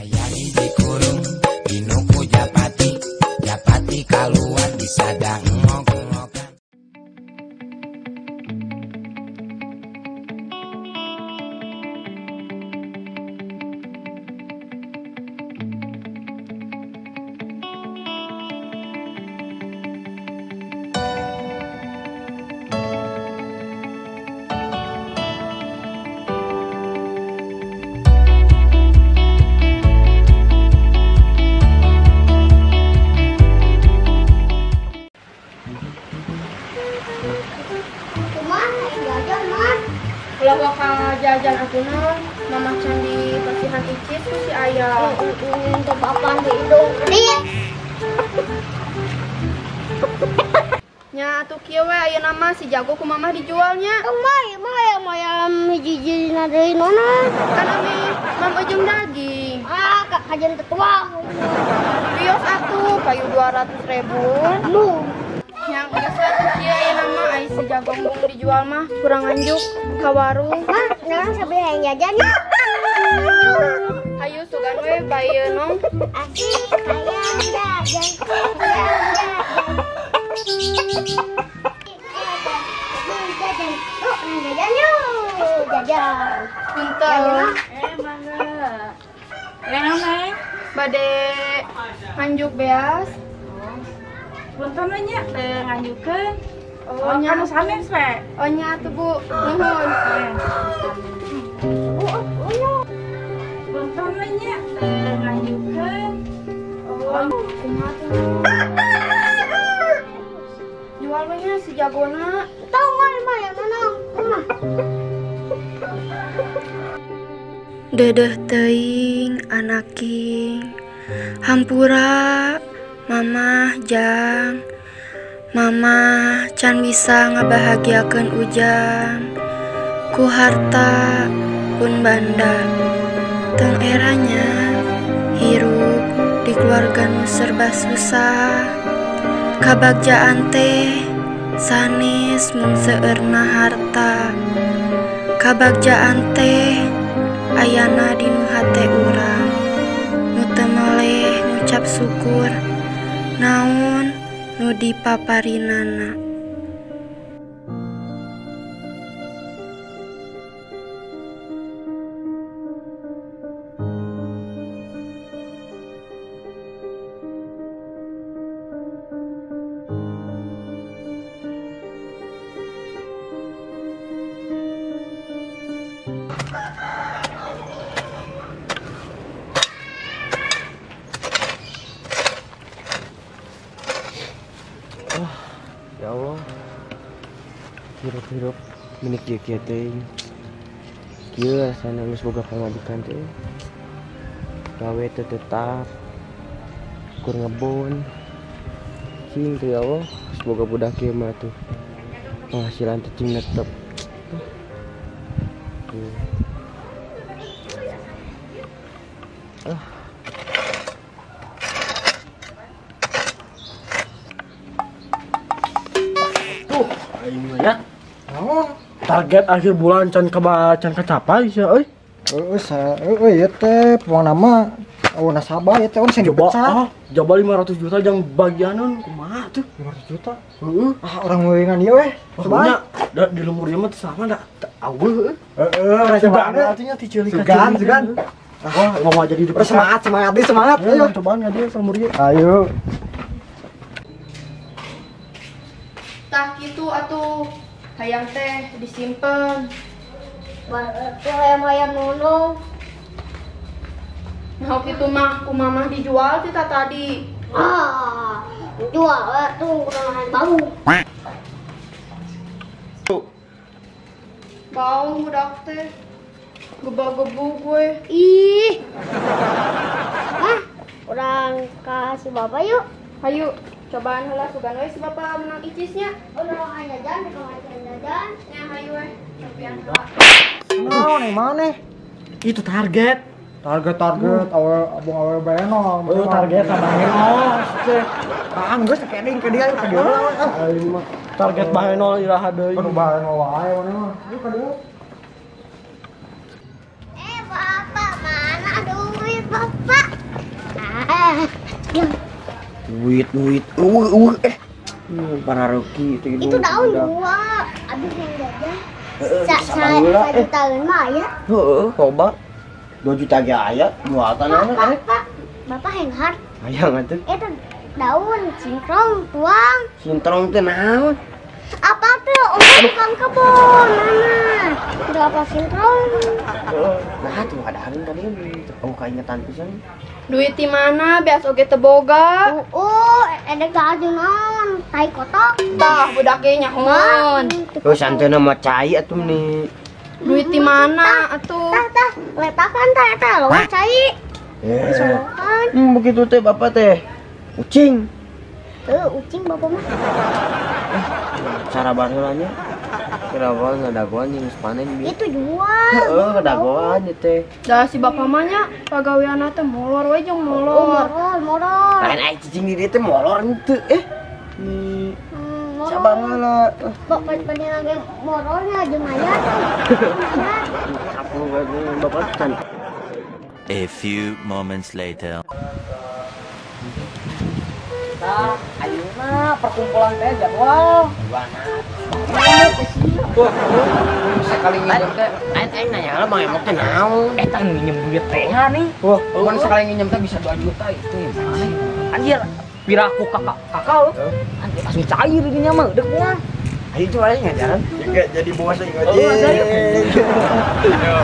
Aya hiji kurung dinuku japati, japati kaluar disadang ngok-ngokan. Ulah bakal jajan aku non, mama can di pasihan icis ku si ayah. Untuk apaan di hidung kerit. Nya atuh kieu we ayeuna mah si jago ku mamah dijualnya. Mah mah ayam hiji-hiji deui nona. Kan ami mam ujung daging. Ah, kajian tetua. Bios atuh kayu 200.000. Mu. Yang geus atuh kieu ayeuna mah ai si jago mung dijual mah kurang nganjuk ka warung. Mah, sekarang sambil hayang jajan ya. Hayu sugan we bae nong. Asik hayang jajan. Hayang jajan. Jajan. Oh, jajan yuk. Jajan. Punten. Mangga. Naon neng? Bade nganjuk beas. Punten we nya teu nganjukeun. Oh, nya kanu sanes we. Oh nya atuh Bu, nuhun. Punten we nya teu nganjukeun. Oh, kumaha tuh? Jual we nya si jagona. Tong mah yang mana? Mah. Dedeh teuing anaking. Hampura mamah jang. Mamah can bisa ngabahagiakeun ujang. Ku harta pun banda. Tong eranya hirup di keluarga nu serba susah. Kabagjaan teh sanes mung seueurna harta. Kabagjaan teh ayana di nu hate urang. Nu teu meleh ngucap syukur naon nu dipaparinana. Ya Allah, hirup-hirup minik kieu teuing. Kieu rasana geus boga pamajikan teh. Gawe teu tetap, kur ngebon. Cing teh ya Allah, geus boga budak kieu mah tuh. Penghasilan teh cing netep. Ah. Ya. Target akhir bulan can kecapai sih euy. Heeh, heeh ieu teh pokona mah eueuh nasabah ieu teh sing dipecat. Coba 500 juta jang bagianan kumaha tuh? 500 juta. Heeh. Ah urang meulingan ieu weh. Coba da di lembur ieu mah teu sama da aweuh heuh. Heeh, sugan artinya ti ceulik sugan, sugan. Wah, mau jadi dipecat. Semangat, semangat, semangat. Ayo cobaan dia lembur ieu. Ayo. Tah kitu atuh hayang teh disimpen. Tuh hayang-hayang nunung. Nah kitu mah ku mamah dijual tita tadi. Ah, jual tuh kurang bau. Bau budak teh. Gebak-gebu gue. Ih. Mah, urang kasih bapak yuk. Hayu. Cobaan heula sugan we si bapak menang icisnya. Urang jajan, urang jajan. Nya hayu we, cobian heula. Naon yang mana? Itu target. Target target awal abang awal bae nol. Oh, target sama nol. Ah, geus keding ke dia ke dia. Aing mah target bae nol iraha deui. Kudu bae nol wae mana mah. Yuk ka dieu. Bapak, mana duit Bapak? Ya. Duit eh. Pararoki itu itu daun dua, abis yang jajan. Sajutaan mah aya. Heeh, coba. 2 juta ge aya, jual tanah. Pak, Bapak henghar. Hayang atuh. Itu daun singkrong tuang. Singkrong teh naon? Apa tuh? Om tukang kebun, mana? Udah apa singkrong? Nah, tuh ada hari tadi oh kaingetan pisan. Duit di mana? Biasa oge teu boga. Oh, ada gaji naon? Tai kotok. Tah, budak ge nyahoan. Oh, santeuna mah cai atuh nih. Duit di mana atuh? Tah, tah, letakan tah eta loba cai. Begitu teh bapak teh. Ucing. Ucing bapak mah. Cara baheulanya kira-kira ngadagoan jeung panen bieu. Itu jual. Heeh, ngadagoan ieu teh. Da si bapak mah nya pagaweanna teh molor we jeung molor. Oh, molor. Lain ai cicing di dieu teh molor henteu eh. Ni sabar heula. Bapak pada ge molornya jeung aya tuh. Kapu bapak can. A few moments later. Nah, ayeuna perkumpulan teh jadwal. Wah, sekali nginjem teh, aing nanya lah Bang Emok teh naon? Eta nginjem duit teh nih. Wah, mun sekali nginjem teh bisa 2 juta itu. Anjir, piraku kakak kakak lo. Anjir langsung cair dinya mah, deuk mah. Ayo itu aing ngajaran. Ya jadi bos aing aja.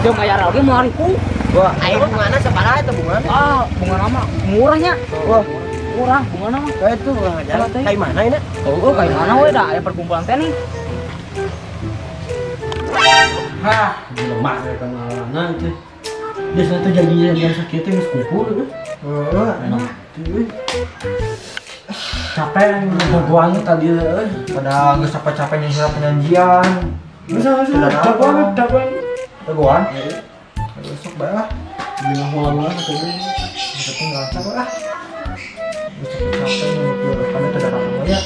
Jeung bayar oge moal ripu. Wah, aing bungana sabaraha eta bungana? Ah, bungana mah murahnya. Wah, murah bungana mah. Kayak itu ngajaran. Kayak mana ini? Oh, kayak mana we dah aya perkumpulan teh nih. Hah, lemah dari kemana itu. Biasanya tuh janjinya jam sekian tuh harus kumpul gitu. Heeh, enak tuh. Capek dagoan tadi pada nggak capek-capek nyusun penyanjian. Bisa, dagoan, dagoan. Dagoan? Besok bae lah. Bilang lama katanya. Tapi nggak capek lah. Besok capek nunggu depannya tuh ada apa ya?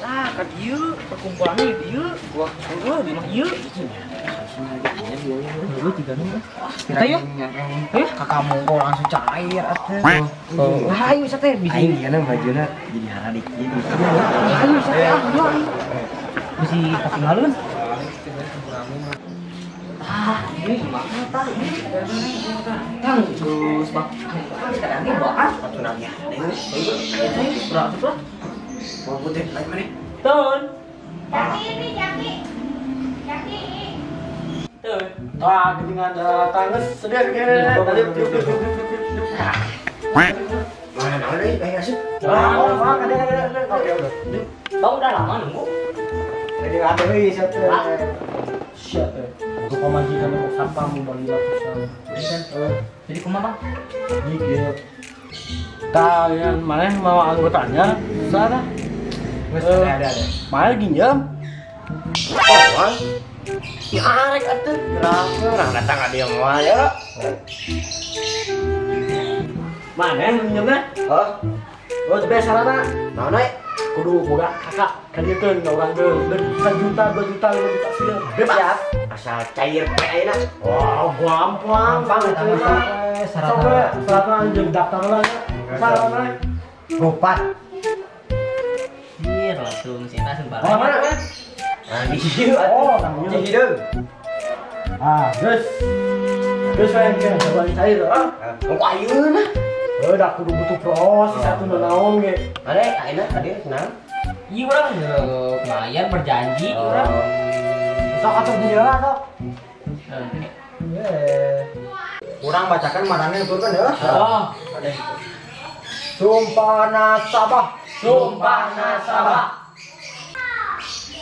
Nah, ka dieu perkumpulannya di dieu. Wah, heueuh di mah ieu. Heueuh tiga nu. Ayo. Eh, kakak monggo langsung cair atuh. Oh, ayo sate bisi. Aing ieu majuna jadi haradik ieu. Ayo sate ah, bisi katinggalun. Ah, ini gimana tah? Tang geus bak. Sekarang ini bawa atuh nanya. Berapa tuh? Mau putih lain mana? Tun. Jaki ini, jaki. Jaki. Tun. Wah, geuningan tangges sedih kene. Tadi tiup. Mana naon deui kayak asup. Wah, ada. Oke, oke. Bang udah lama nunggu. Jadi ada euy sate. Sia teh. Untuk pamajikan kok satpam mau bagi lapisan. Jadi kumaha, Bang? Ini kieu. Tah, yang mana mau anggotanya? Salah. Geus ada. Mana ginjem? Oh, ya arek atuh. Gerah, urang datang ka dieu moal ya. Mana yang minjemna? Hah? Oh, tapi sarana. Naon we? Kudu boga kakak ka dieu keun ka urang keun. Deuk 1 juta, 2 juta, 5 juta sieun. Bebas. Asal cair we ayeuna. Wah, gampang. Gampang eta mah. Syaratna syaratna jeung daftar lah nya. Syaratna Rupat. Iya, langsung sih langsung bareng. Oh, mana? Nah, di dieu. Oh, di hideung. Ah, geus. Geus we engke coba cair ah. Kok ayeuna? Heuh, da kudu butuh proses atuh naon ge. Mane ayeuna ka dieu senang. Iya urang lumayan berjanji urang. Sok atuh di jalan sok. Urang bacakan marane nuturkeun ya. Oh. Sumpah nasabah. Sumpah nasabah.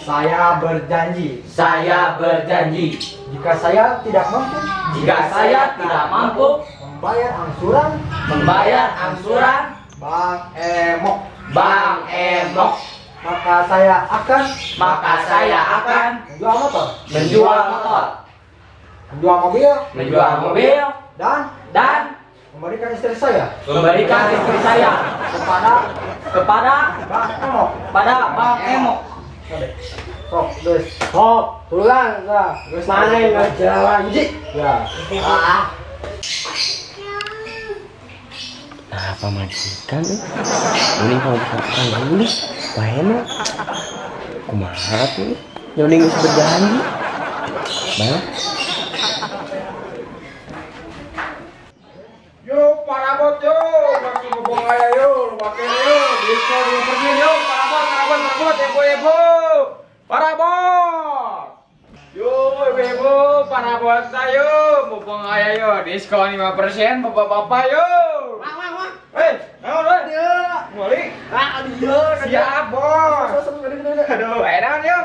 Saya berjanji. Saya berjanji. Jika saya tidak mampu. Jika saya tidak mampu membayar angsuran. Membayar angsuran Bank Emok. Bank Emok. Maka saya akan. Maka saya akan menjual motor. Menjual motor. Menjual mobil. Menjual mobil. Dan memberikan istri saya. Memberikan istri saya kepada Bank Emok. Pada Bank Emok. Sok, geus. Sok, tulang lah. Geus mana ngajalan ji? Ya. Ah. Nah, Pamajikan euy. Mending pamajikan tukang geulis, wae na. Kumaha tuh? Yang geus berjanji. Bae. Yo parabot yo, masih ngobong aya yo, pake yo, diskon 5% yo, parabot parabot parabot ibu-ibu. Parabot. Yo ibu-ibu, parabot sayo, mumpung aya yo, diskon 5% bapak-bapak yo. Wah wah wah. Hei, naon we? Meuli. Ah, dieu. Siap, Bos. Aduh, naon yo?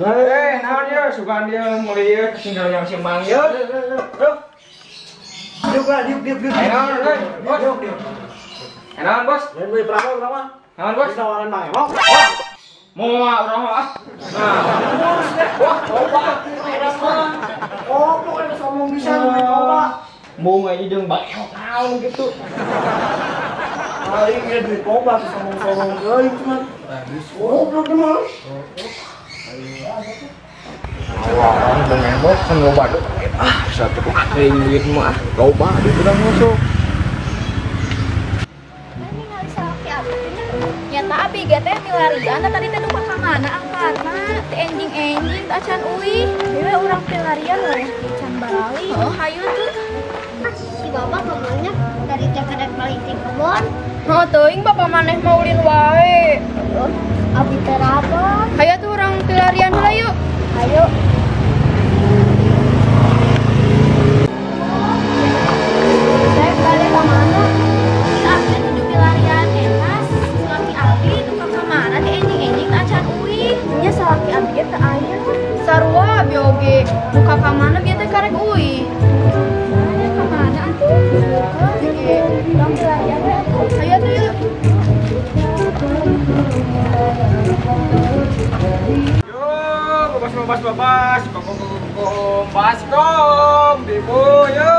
Eh, naon yo, sugan dia meuli ieu ketinggalan yang si Mang yo. Duh. Diuk lah, diuk diuk diuk. Naon we? Bos. Diuk diuk. Naon, Bos? Lain beli berapa urang mah? Naon, Bos? Tawaran Mang Emok. Wah. Moal urang mah ah. Nah, wah, loba. Goblok eta sombong pisan duit loba. Mau aja jeung Bang Emok naon gitu. Aing ge duit loba sombong-sombong teuing cuman. Goblok mah. Awan Bang Emok kan loba duit. Ah, satu teuing duit mah ah, loba duit urang masuk. Nyata abi ge teh milarian tadi teh lupa ka mana angkatna teh enjing-enjing teh acan uih. Dewe urang pilarian we can barali. Oh, hayu tuh. Si bapak kemana? Dari teh kedek balik ti kebon. Heuh teuing bapak maneh mah ulin wae. Heeh, abi teh apa? Hayu tuh urang pilarian heula yuk. Hayu. Teh balik ka mana? Si abi nuju pilarian enas. Salaki abi tukang ka mana teh enjing-enjing teh acan uih. Nya salaki abi ge teu aya. Sarua abi oge duka ka mana bieu teh karek uih. Aya ka mana atuh? Oke, urang pilarian we atuh. Hayu atuh yuk. Yo, bebas bebas bebas, kom kom baskom, dibu yo.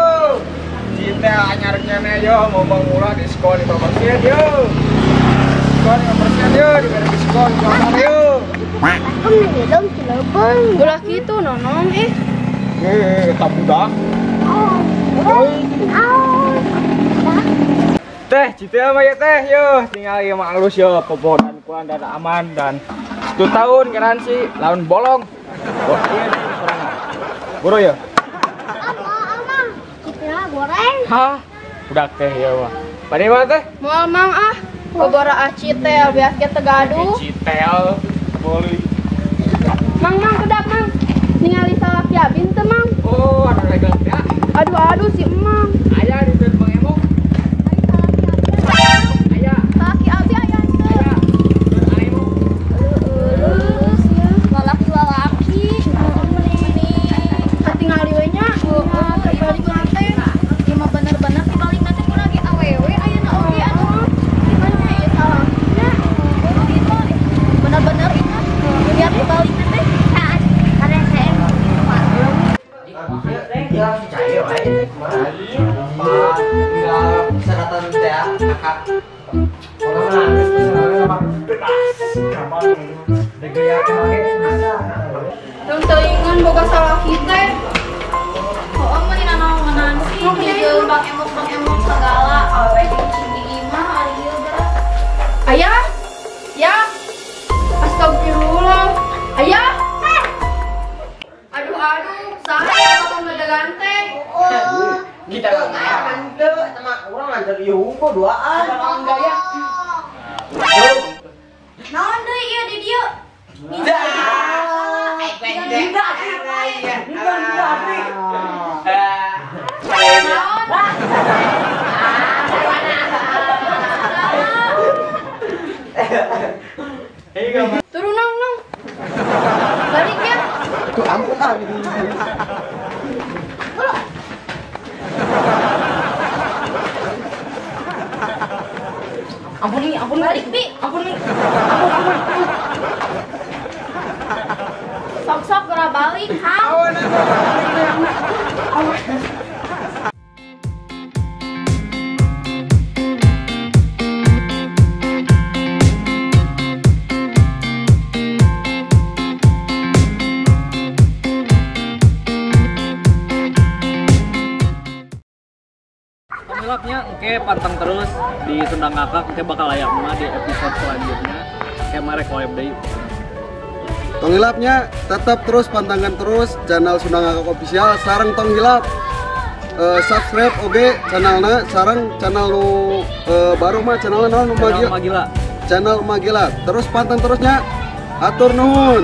Cinta anyar kene yo, mau murah diskon 5% yo. Diskon 5% yo, diberi diskon 5% yo. Aku minum cileubeng. Ulah kitu nonong ih. Eh, tak budak. Teh, cita apa ya teh? Yo, tinggal ieu mah alus yo, popodan kuan dan aman dan 1 tahun garansi lawan bolong. Oh, iya sorangan. Boro ya? Ama, ama. Citra goreng. Hah? Budak teh ya mah. Bade mana teh? Moal mang ah. Bobora ah citel bias ge teu gaduh. Citel boleh. Mang mang kedap mang. Ningali salaki abi teu mang. Oh, ada legal ya. Aduh aduh si emang. Aya di Bang Emok. Aya. Salaki abi aya teu. Aya. Lulus ya. Lalaki-lalaki. Meni katingali we nya. Terbalik nanti. Ieu mah bener-bener tibalik nanti ku lagi awewe ayeuna oge atuh. Gimana ya salakina? Oh itu bener-bener itu. Biar dibalik nanti. Saat ada saya mau Ya, cair wae kumaha. Tinggal persyaratan teh kakak. Orang nangis persyaratan apa? Bebas, gampang. Degaya make bisa. Tong teuingan boga salaki teh. Heueuh mah dina naonan sih, jeung Bang Emok segala awewe jeung cing di imah ari ieu geura. Ayah? Ya. Astagfirullah. Ayah? Aduh aduh, saya mau ngedegan teh. Kita nggak teu, sama urang lancar ieu hungkul duaan. Naon gaya? Naon deui ieu di dieu? Turun nong nong. Balik ya. Tuh ampun ah. Ampun nih, ampun balik bi. Ampun nih. Ampun, ampun, ampun. Sok-sok geura balik, ha. Tong hilapnya engke panteng terus di Sunda Ngakak, engke bakal aya mah di episode selanjutnya. Engke mah rek collab deui. Tong hilapnya tetap terus pantengkeun terus channel Sunda Ngakak Official sareng tong hilap subscribe oge channelna sareng channel nu baru mah channelna naon nu Channel Magila. Magila. Channel Magila. Terus panteng terusnya. Atur nuhun.